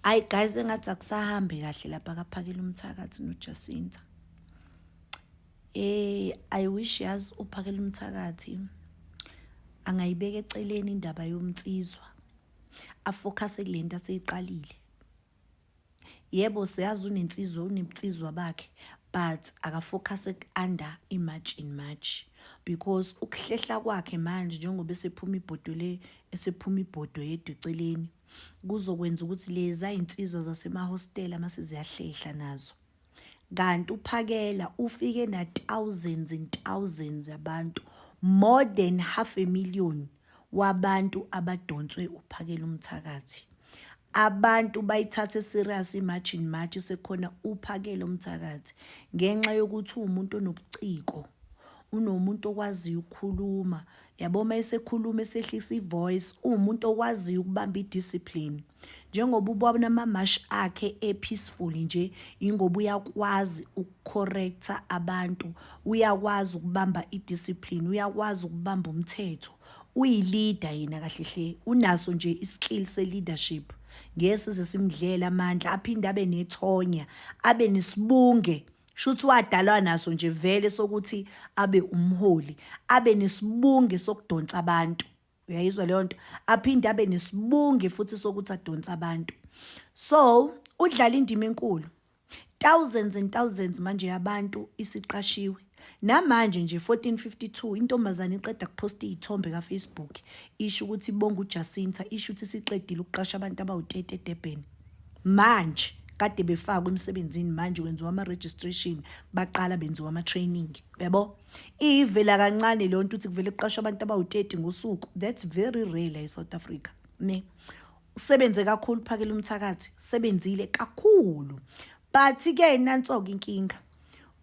Hayi guys, engathi akusahambi kahle lapha kaPhakela umthakathi noJacinta. I wish yazi uPhakela umthakathi angayibeka eceleni indaba yomnsizwa, afocus kulento aseyiqalile. Yebo, siyazi unensizwa, unensizwa bakhe, but akafocus under i-March in March because ukuhlehla kwakhe manje njengoba esephuma ibhodwe le, esephuma ibhodwe yedwa eceleni, kuzokwenza ukuthi lezi insizwa zasemahostela mase ziyahlehla nazo. Kanti uPhakela ufike na thousands and thousands abantu, more than half a million wabantu abadonswe uPhakela umthakathi. Abantu bayithathe serious i-March in March sekhona uPhakela umthakathi ngenxa yokuthi uwumuntu onobuciko, unomuntu okwaziyo ukukhuluma. Yabo, uma esekhuluma esehlisa i-voice, uwumuntu okwaziyo ukubamba i-discipline. Njengoba ubona ama-march akhe e-peaceful nje, ingoba uyakwazi ukucorrecta abantu, uyakwazi ukubamba i-discipline, uyakwazi ukubamba umthetho. Uyi-leader yena kahle hle, unaso nje i-skill se-leadership. Ngeke size simdlele amandla, aphinde abe nethonya, abe nesibunge. Shuthi wadalwa naso nje vele sokuthi abe umholi, abe nesibunge sokudonsa abantu. Uyayizwa leyo nto? Aphinde abe nesibunge futhi sokuthi adonse abantu. So, udlala indima enkulu. Thousands and thousands manje yabantu isiqashiwe. Namanje nje 1452 intombazane iqeda kuphosta iy'thombe ka-Facebook, isho ukuthi ibonga uJacinta, isho ukuthi isiqedile ukuqasha abantu abawu-30 eDurban. Manje kade befakwe emsebenzini, manje kwenziwa ama-registration, baqala benziwa ama-training, uyabo? Ivela kancane leyo nto ukuthi kuvele kuqashwe abantu abawu-30 ngosuku. That's very rare la e-South Africa, ne? Usebenze kakhulu Phakela umthakathi, usebenzile kakhulu. But-ke nanso-ke inkinga.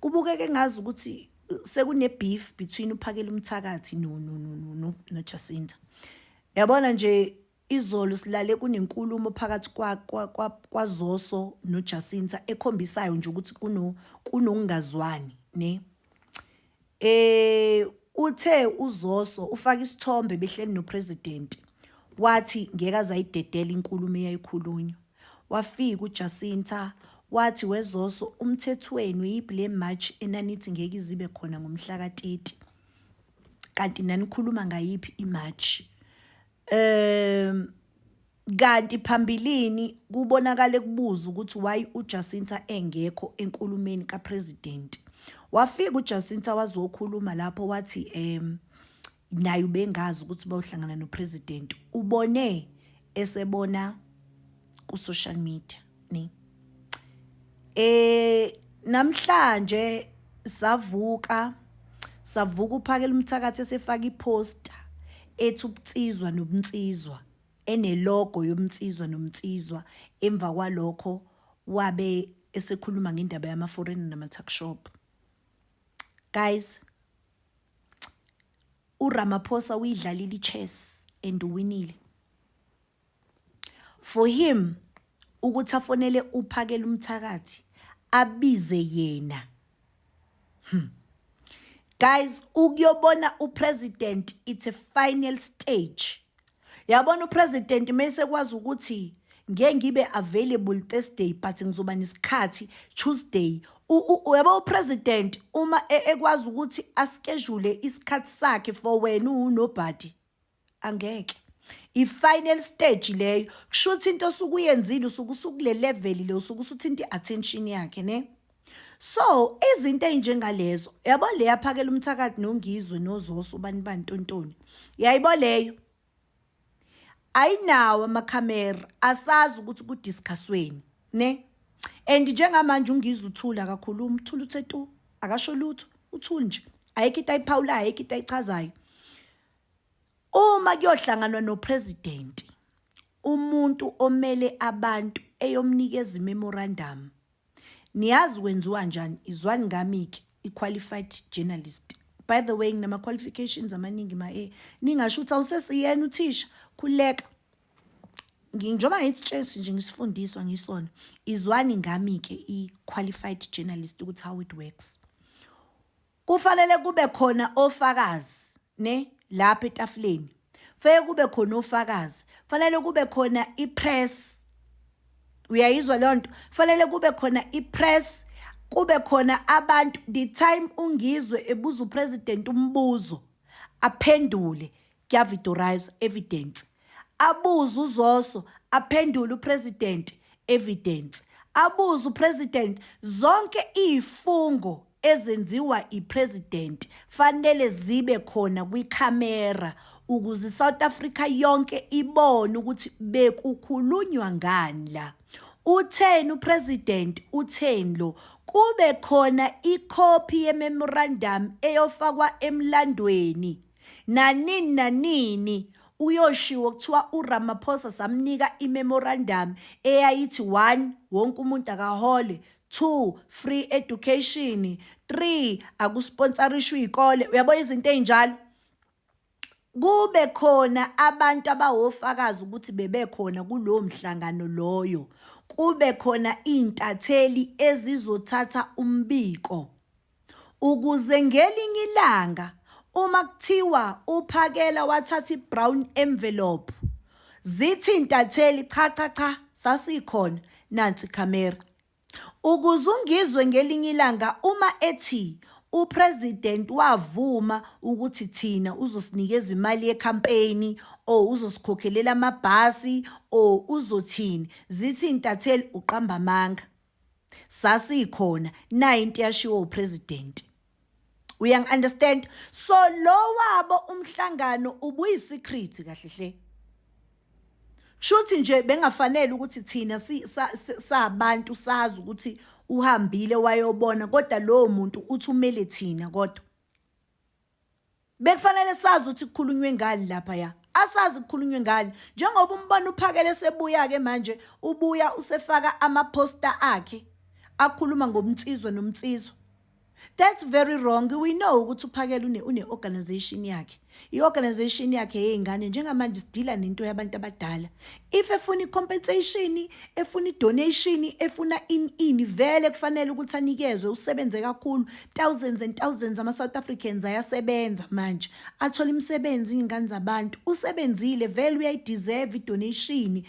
Kubukeka engazi ukuthi sekune beef between uPhakela umthakathi no no no no no noJacinta. Yabona nje, izolo silale kunenkulumo phakathi kwaZoso noJacinta ekhombisayo nje ukuthi kunokungazwani, ne. Uthe uZoso ufaka isithombe behleli nopresident, wathi ngeke azayidedela inkulumo eyayikhulunywa. Wafika uJacinta wathi, "Wezoso, umthetho wenu yiphi le march enanithi ngeke izibe khona ngomhla ka-30? Kanti nanikhuluma ngayiphi imarch?" Kanti phambilini kubonakale kubuza ukuthi why uJacinta engekho enkulumeni kapresident. Wafika uJacinta wazokhuluma lapho, wathi naye ubengazi ukuthi bayohlangana nopresident, ubone esebona ku social media, ne. Namhlanje savuka uPhakela umthakathi esefaka iposter ethi ubunsizwa nobunsizwa, enelogo yomnsizwa nomnsizwa. Emva kwalokho wabe esekhuluma ngendaba yama-foreigner nama-tuck shop. Guys, uRamaphosa uyidlalile i-chess and uwinile. For him ukuthi afonele uPhakela umthakathi abize yena, Guys, ukuyobona upresident, it's a final stage. Yabona, upresident mase kwazi ukuthi ngeke ngibe available Thursday, but ngizoba nesikhathi Tuesday. Uyabo, upresident uma ekwazi ukuthi aschedule isikhathi sakhe for wena unobody, angeke. I-final stage leyo, kusho ukuthi into osuke uyenzile, usuke usukule level le, usuke usuthinta i-attention yakhe, ne. So izinto ey'njengalezo, yabo, le yaPhakela umthakathi noNgizwe noZoso bani bani tontoni, yayibo, leyo ayinawo amakhamera, asazi ukuthi kudiscussweni, ne. And njengamanje uNgizwe uthula kakhuluma, uthula uthe tu, akasho lutho, uthule nje, ayikho into ayiphawulayo, ayikho into ayichazayo. Uma kuyohlanganwa nopresident, umuntu omele abantu, eyomnikeza imemorandum, niyazi kwenziwa njani? Izwani ngami-ke, i-qualified journalist. By the way, nginama-qualifications amaningi, ma ningasho ukuthi awusesiyena uthisha, khuleka. Njengoba ngithi tshesi nje, ngisifundiswa ngisona. Izwani ngami-ke, i-qualified journalist, ukuthi how it works. Kufanele kube khona ofakazi, ne, lapha etafuleni. Fanele kube khona ofakazi, fanele kube khona i-press. Uyayizwa leyo nto? Fanele kube khona i-press, kube khona abantu. The time uNgizwe ebuza upresident umbuzo, aphendule, kuyavidorizwa, evidence. Abuze uZoso, aphendule upresident, evidence. Abuze upresident, zonke izifungo ezenziwa ipresident fanele zibe khona kwikhamera ukuze iSouth Africa yonke ibone ukuthi bekukhulunywa ngani la. Utheni upresident, utheni lo? Kube khona ikhophi yememorandum eyofakwa emlandweni. Nanini nanini uyoshiwo kuthiwa uRamaphosa samnika imemorandum eyayithi 1 wonke umuntu akahole, 2 free education, 3 akusponsorishwe izikole. Uyabo izinto ezinjalo. Kube khona abantu abawofakazi ukuthi bebekhona kulowo mhlangano loyo. Kube khona iy'ntatheli ezizothatha umbiko ukuze ngelinye ilanga uma kuthiwa uPhakela wathatha i-brown envelope, zithi iy'ntatheli cha cha cha, sasikhona, nansi ikhamera. Ukuze uNgizwe ngelinye ilanga uma ethi upresident wavuma ukuthi thina uzosinikeza imali yecampaign or uzosikhokhelela amabhasi or uzothini, zithi iy'ntatheli uqamba amanga. Sasikhona, nayi into eyashiwo upresident. Uyangi-understand? So lo wabo umhlangano ubuyi-secret kahle hle. Shuthi nje bengafanele ukuthi thina sabantu sazi ukuthi uhambile wayobona, kodwa lowo muntu uthi umele thina, kodwa bekufanele sazi ukuthi kukhulunywe ngani lapha ya. Asazi kukhulunywe ngani, njengoba umbona uPhakele sebuya ke manje, ubuya usefaka ama-poster akhe akhuluma ngomnsizwa nomnsizwa. That's very wrong. We know ukuthi uPhakela une organization yakhe. I-organization yakhe yey'ngane, njengamanje sidila nento yabantu abadala. If efuna i-compensation, efuna i-donation, efuna in ini, vele kufanele ukuthi anikezwe, usebenze kakhulu. Thousands and thousands ama-South Africans ayasebenza manje. Athola imisebenzi iy'ngane zabantu. Usebenzile vele, uyayideserve i-donation.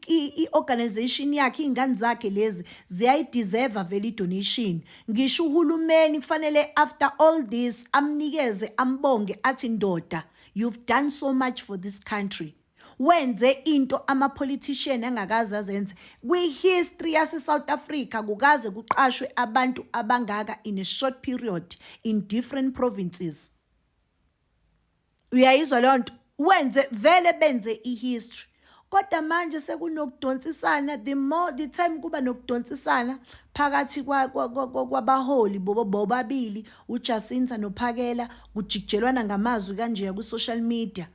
I-organization yakhe, iy'ngane zakhe lezi ziyayideserve vele i-donation. Ngisho uhulumeni kufanele after all this amnikeze, ambonge, athi ndoda, you've done so much for this country. Wenze into ama-politician angakaze azenze kwi-history yase-South Africa, kukaze kuqashwe abantu abangaka in a short period in different provinces. Uyayizwa leyo nto? Wenze vele, benze i-history. Kodwa manje sekunokudonsisana, the more the time kuba nokudonsisana phakathi kwabaholi bobabili uJacinta noPhakela, kujikijelwana ngamazwi kanje ku-social media,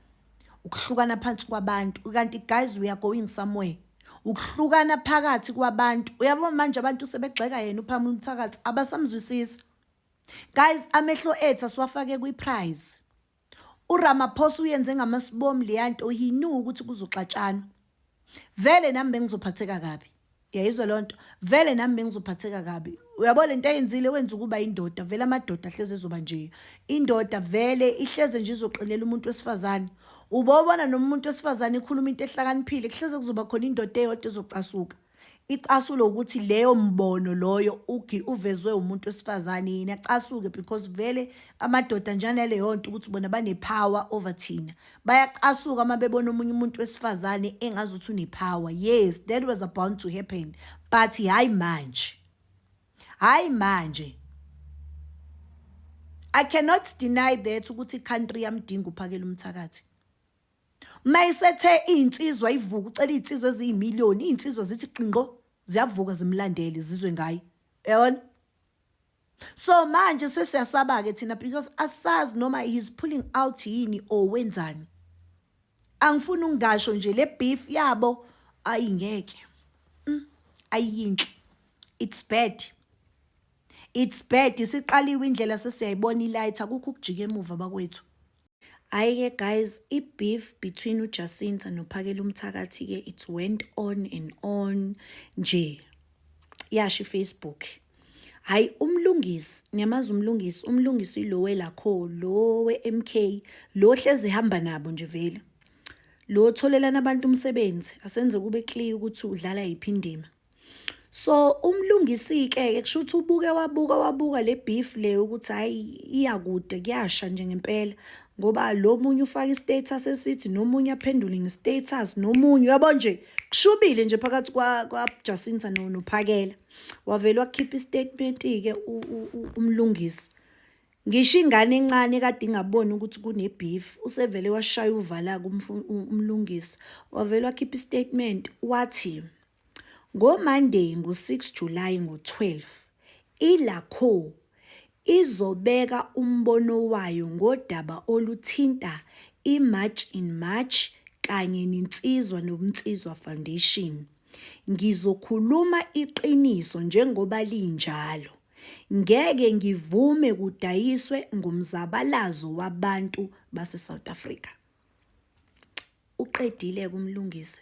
ukuhlukana phansi kwabantu. Kanti guys, we are going somewhere. Ukuhlukana phakathi kwabantu, uyabona manje abantu sebegxeka yena uPhakela umthakathi, abasamzwisisi. Guys, amehlo ethu asiwafake kwi-prize. uRamaphosa uyenze ngamasibomu leyanto, he knew ukuthi kuzoxatshana. Vele nami bengizophatheka kabi. Uyayizwa leyo nto? Vele nami bengizophatheka kabi. Uyabo lento ayenzile, wenza ukuba indoda, vele amadoda ahleze ezoba nje. Indoda vele ihleze nje izoqinela umuntu wesifazane. Ubobona noma umuntu wesifazane ekhuluma into ehlakaniphile, kuhleze kuzoba khona indoda eyodwa ezocasuka. Icasulo ukuthi leyo mbono loyo ugi uvezwe umuntu wesifazane, yena acasuke because vele amadoda njanaleyo nto ukuthi bona bane-power over thina. Bayacasuka uma bebona omunye umuntu wesifazane engazuthi une-power. Yes, that was about to happen, but hayi manje. Hayi manje. I cannot deny that ukuthi i-country yamdinga uPhakela umthakathi. Mayisethe iy'nsizwa ivuka, ucela iy'nsizwa eziyimiliyoni, iy'nsizwa zithi qinqo, ziyavuka zimlandele, zizwe ngaye. Uyabona? So manje sesiyasaba-ke thina because asazi noma he's pulling out yini or wenzani. Angifuni ukungasho nje, le beef yabo ayingeke. Ayiyinhle. It's bad. It's bad. Isiqaliwe indlela, sesiyayibona ilight, akukho ukujika emuva bakwethu. Hhayi-ke guys, i-beef between uJacinta noPhakela umthakathi-ke, it went on and on nje. Yasho i-Facebook. Hhayi uMlungisi, niyamazi uMlungisi, uMlungisi lo welakho, lo we-MK, lo hlezi ehamba nabo nje vele. Lo otholelana abantu umsebenzi asenze kube clear ukuthi udlala yiphi indima. So umlungisi-ke ke kusho ukuthi ubuke wabuka wabuka le beef le ukuthi hhayi iyakude kuyasha nje ngempela ngoba lo munye ufaka i-status esithi nomunye aphendule nge-status nomunye uyabo nje kushubile nje phakathi kwaJacinta noPhakela. Wavele wakhipha i-statement-ke umlungisi. Ngisho ingane encane kade ingaboni ukuthi kune-beef usevele washaya uvala-ke umlungisi. Wavele wakhipha i-statement wathi ngoMonday ngo-6 July ngo-12 iLACO izobeka umbono wayo ngodaba oluthinta iMarch in March kanye neNsizwa Nobunsizwa Foundation. Ngizokhuluma iqiniso njengoba linjalo. Ngeke ngivume kudayiswe ngomzabalazo wabantu base-South Africa. Uqedile-ke umlungisi.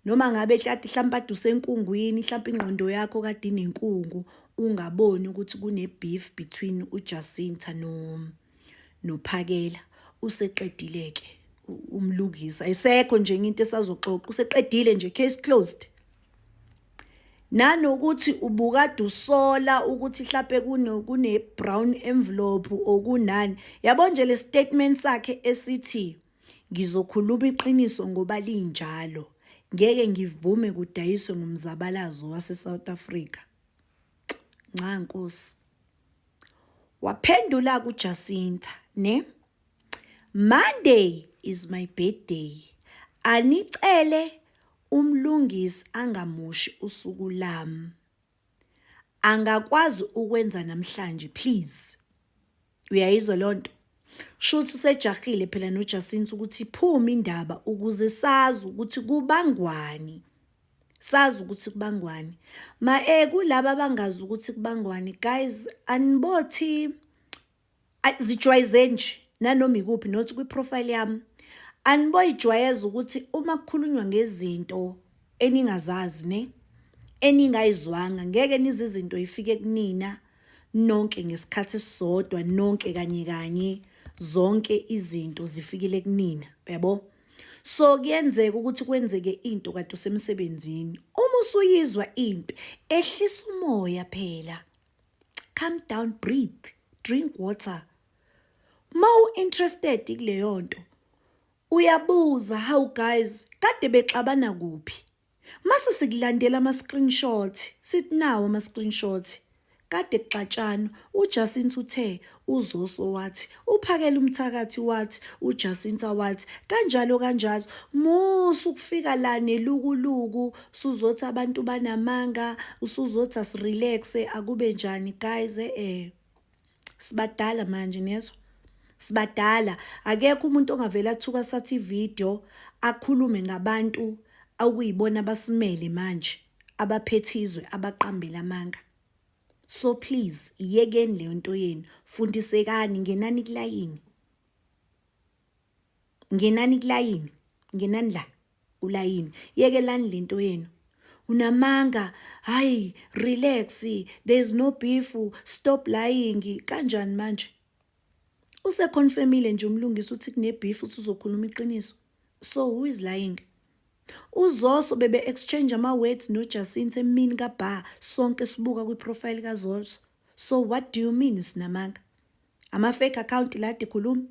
Noma ngabe hlampe ade usenkungwini, hlampe ingqondo yakho kade inenkungu, ungaboni ukuthi kune-beef between uJacinta noPhakela. Useqedile-ke umlungisi, ayisekho nje enye into esazoxoxa, useqedile nje, case closed. Nanokuthi ubukade usola ukuthi hlampe kune-brown envelope okunani. Yabo nje le statement sakhe esithi ngizokhuluma iqiniso ngoba linjalo, ngeke ngivume kudayiswe ngomzabalazo wase-South Africa. Nca Nkosi. Waphendula kuJacinta, ne? Monday is my birthday. Anicele umlungisi angamoshi usuku lami. Angakwazi ukwenza namhlanje please. Uyayizwa lonto? Shuthi usejahile phela noJacinta ukuthi iphume indaba ukuze sazi ukuthi kubangwani. Sazi ukuthi kubangwani. Ma kulaba abangazi ukuthi kubangwani guys anibothi zijwayeze nje nanoma ikuphi not kwi-profile yami. Aniboyijwayeza ukuthi uma kukhulunywa ngezinto eningazazi ne eningayizwanga ngeke nize izinto ifike kunina nonke ngesikhathi esisodwa nonke kanye kanye zonke izinto zifikile kunina uyabo. So kuyenzeka ukuthi kwenzeke into kade usemsebenzini, uma usuyizwa into ehlisa umoya phela, calm down, breathe, drink water. Ma u-interested kuleyo nto uyabuza, how guys kade bexabana kuphi? Mase sikulandela ama-screenshot, sithi nawo ama-screenshot. Kade kuxatshanwa, uJacinta uthe, uZoso wathi, uPhakela umthakathi wathi, uJacinta wathi, kanjalo kanjalo. Musa ukufika la nelukuluku, suzothi abantu banamanga, usuzothi asirelaxe, akube njani guys Sibadala manje niyezwa? Sibadala. Akekho umuntu ongavela athuka sathi ivideo akhulume ngabantu okuyibona abasimele manje, abaphethe izwe, abaqambela amanga. So please iyekeni leyo nto yenu, fundisekani, ngenani kulayini. Ngenani kulayini, ngenani la kulayini. Yekelani lento yenu. Unamanga, hayi relax, there is no beef, stop lying. Kanjani manje? Useconfirmile nje umlungisi uthi kune beef uthi uzokhuluma iqiniso. So who is lying? UZoso bebe exchange ama words noJacinta emini kaBar, sonke sibuka kwi profile kaZoso. So what do you mean sinamanga? Ama fake account la khuluma.